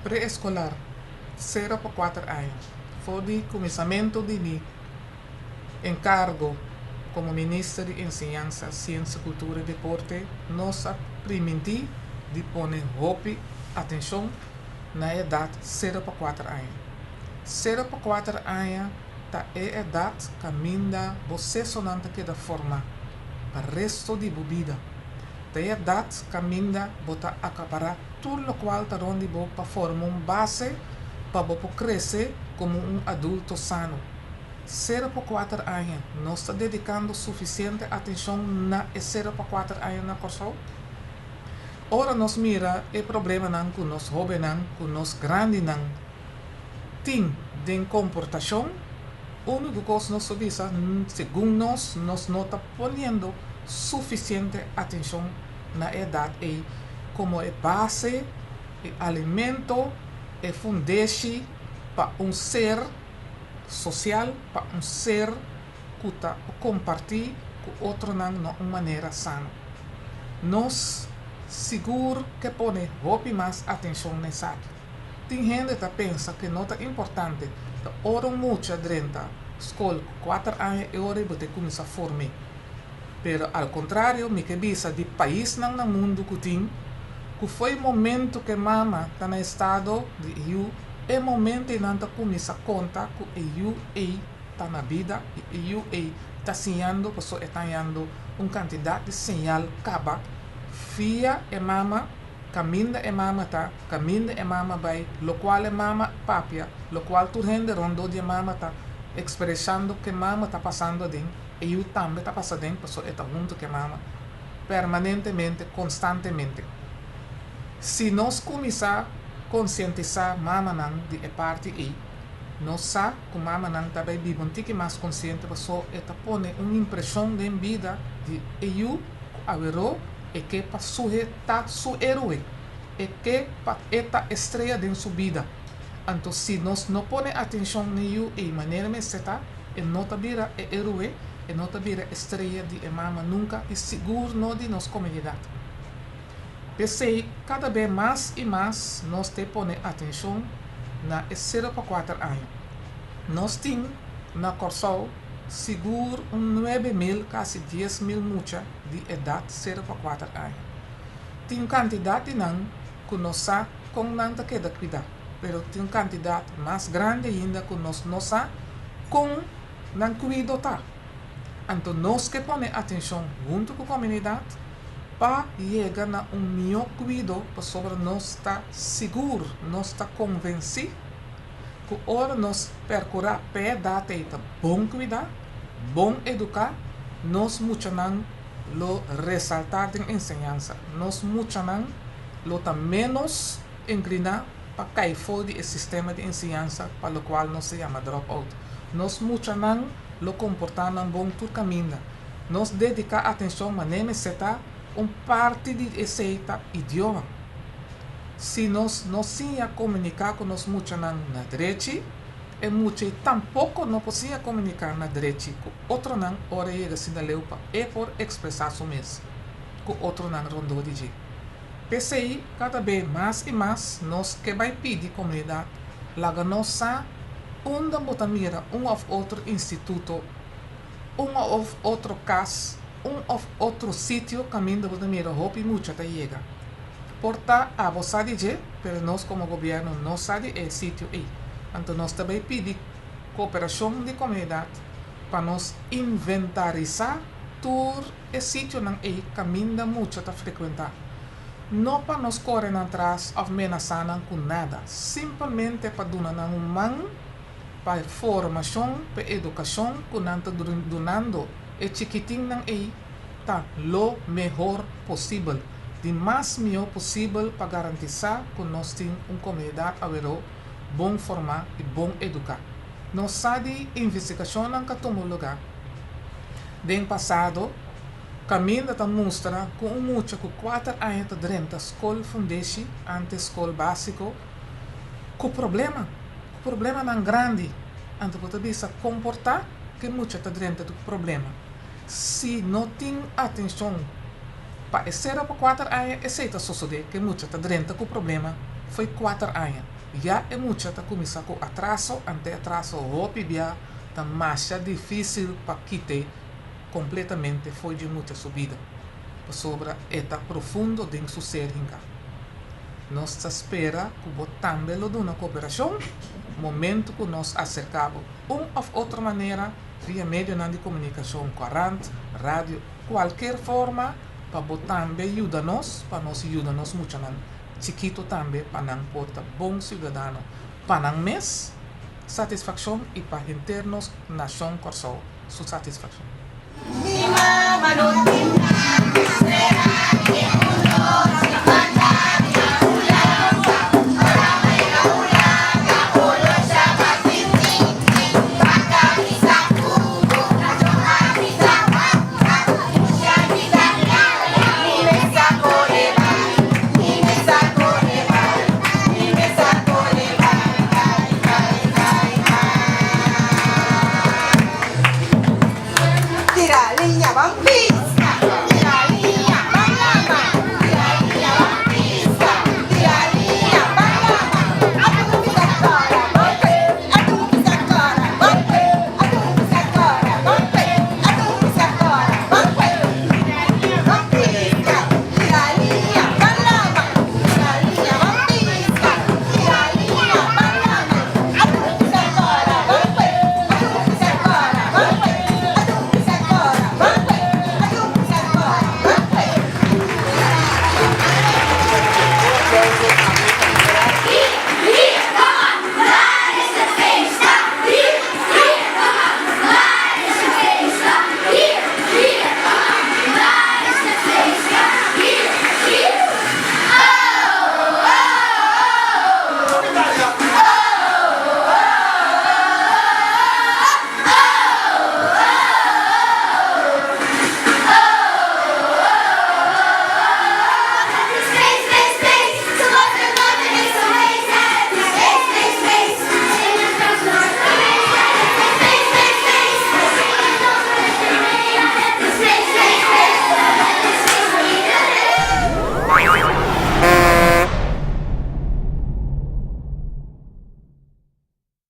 Pre-eskolar, 0 pa 4 aña. For di kuminsamentu di mi enkargo komo minister di Enseñansa, Siensia, Kultura i Deporte, nos a primintí di pone hopi atenshon na edat 0 pa 4 aña. 0 pa 4 aña ta e edat kaminda bo sesonan ta keda formá pa resto di bo bida. Ta e edat kaminda bo ta akapará tur lokual ta rònt di bo pa forma un base pa bo por krese komo un adulto sano. 0 pa 4 aña, nos ta dedikando sufisiente atenshon na e 0 pa 4 aña na Kòrsou? Ora nos mira e problemanan ku nos hóbennan, ku nos grandinan tin den komportashon, úniko kos nos ta bisa, segun nos, nos no ta poniendo sufisiente atenshon na e edat ei komo e base, e alimento, e fundeshi pa un ser sosial, pa un ser ku ta kompartí ku otronan na un manera sano. Nos sigur ke pone hopi mas atenshon na esaki. Tin hende ta pensa ku no ta importante, ta ora un mucha drenta skol ku 4 aña e ora bo ta kuminsá form'é. Pero al kontrario, mi ke bisa di paisnan na mundu ku tin, ku for di momento ku mama ta na estado di yu, e momento nan ta kuminsá konta ku e yu ei ta na bida i e yu ei ta siñando, pasobra e ta hañando un kantidat di señal kaba via e mama, kaminda e mama ta, kaminda e mama bai, lokual e mama papia, lokual tur hende rondó di e mama ta ekspresando ku e mama ta pasando aden, e yu tambe ta pasa aden, pasobra e ta huntu ku e mama permanentemente, konstantemente. Si nos kuminsá konsientisá mamanan di e parti ei, nos sa ku mamanan ta bai biba un tiki mas konsiente, pasobra e ta pone un impreshon den bida di e yu ku aweró e ke pa su ta su héroe, e ke pa e ta estrea den su bida. Anto si nos no pone atenshon na e yu ei manera mester ta, e no ta bira e héroe, e no ta bira estrea di e mama nunka i sigur no di nos komunidat. P'esei kada bes mas i mas nos ta pone atenshon na e 0 pa 4 aña. Nos tin na Kòrsou sigur un 9000, kasi 10.000 mucha di edat 0 pa 4 aña. Tin kantidat di nan ku nos sa kon nan ta keda kuidá, pero tin kantidat mas grandi ainda ku nos no sa kon nan kuido ta. Anto nos ke pone atenshon huntu ku komunidat pa yega na un mihó kuido, pasobra nos ta sigur, nos ta konvensí ku ora nos perkurá pa e edat ei ta bon kuidá, bon eduká, nos muchanan lo resaltá den enseñansa. Nos muchanan lo ta ménos inkliná pa kai for di e sistema di enseñansa, pa lokual nos ta yama drop out. Nos muchanan lo komportá nan bon tur kaminda. Nos dediká atenshon manera mester ta, un parti di esei ta idioma. Si nos no siña komuniká ku nos muchanan na drechi, e mucha tampoko no por siña komuniká na drechi ku otronan ora yega asina leu pa e por ekspresá su mes ku otronan rondó di dje. P'esei kada bes mas i mas nos ke bai pidi komunidat laga nos sa unda bo ta mira un òf otro instituto, un òf otro kas, un òf otro sitio kaminda bo ta mira hopi mucha ta yega. Por ta abo sa di dje, pero nos komo gobièrnu no sa di e sitio ei. Anto nos ta bai pidi kooperashon di komunidat pa nos inventarisá tur e sitionan ei kaminda mucha ta frekuentá. No pa nos kore nan tras òf menasá nan ku nada, simpelmente pa duna nan un man pa formashon, pa edukashon ku nan ta dunando e chikitinnan ei ta lo mehor posibel, di mas mihó posibel pa garantisá ku nos tin un komunidat aweró bon formá i bon eduká. Nos sa di investigashonnan ku a tuma lugá den pasado kaminda ta mustra ku un mucha ku 4 aña ta drenta skol fundeshi, antes skol básiko, ku problema, ku problemanan grandi. Anto bo ta bisa komportá ku e mucha ta drenta ku problema. Si no tin atenshon pa e 0 pa 4 aña, esei ta sosodé ku e mucha ta drenta ku problema. Fo'i kuater aña, ya e mucha ta kuminsá ku atraso, ante atraso hopi bia ta masha difísil pa kit'é kompletamente fo'i dje mucha su bida, pasobra e ta profundo den su ser hinká. Nos ta spera ku bo tambe lo duna koperashon momentu ku nos aserká bo un òf otro manera via medionan di komunikashon, korant, radio, kualker forma pa bo tambe yuda nos pa nos yuda nos muchanan chikitu tambe pa nan por ta bon siudadano pa nan mes satisfakshon i pa henter nos nashon Kòrsou su satisfakshon. Mi mama no tin nada di spera.